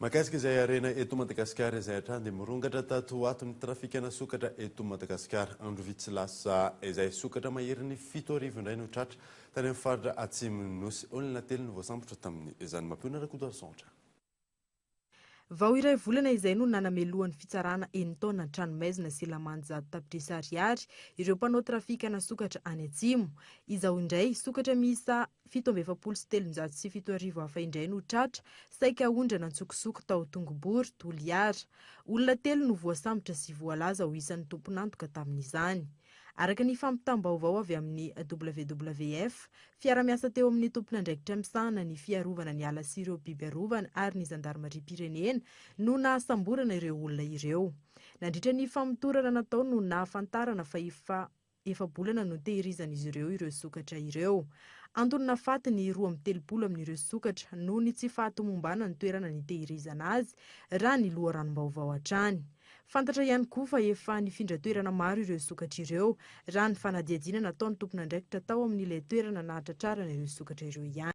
Mahakasika izay harena eto Madagasikara izay hatrany dia mirongatra tato ho ato ny trafikana sokatra eto Madagasikara. Andro vitsy lasa izay, sokatra maherin'ny 7000 indray no tratra tany amin'ny faritra atsimon'ny Nosy. Olona telo no voasambotra tamin'izany. Mampionona Rakotoarison hatrany. Vao iray volana izay no nanamelohan'ny fitsarana enin-taona an-tranomaizina sy lamandy 100 tapitrisa ariary ireo mpanao trafikana sokatra any atsimo. Izao indray, sokatra miisa 347 hafa indray no tratra, saika aondrana an-tsokosoko tao Tongobory, Toliara. Olona telo no voasambotra sy voalaza ho isan'ny tompon'antoka tamin'izany. Araka ny fampitam-baovao avy amin'ny WWF, fiara-miasa teo amin'ny tompon'andraikitra misahana ny fiarovana ny ala sy ireo biby arovana ary ny zandarimariam-pirenena no nahasamborana ireo olona ireo. Nandritra ny famotorana natao no nahafantarana fa efa efa-bolana no tehirizan'izy ireo ireo sokatra ireo. Antony nafaty ny 32 amin'ireo sokatra noho ny tsy fahatomombanan'ny ny toerana nitehirizana azy, raha ny loharanom-baovao hatrany. Fantatra ihany koa fa efa nifindra toerana maro ireo sokatra ireo, raha ny fanadihadiana nataon'ny tompon'andraikitra tao amin'ilay toerana nahatratrarana ireo sokatra ireo ihany.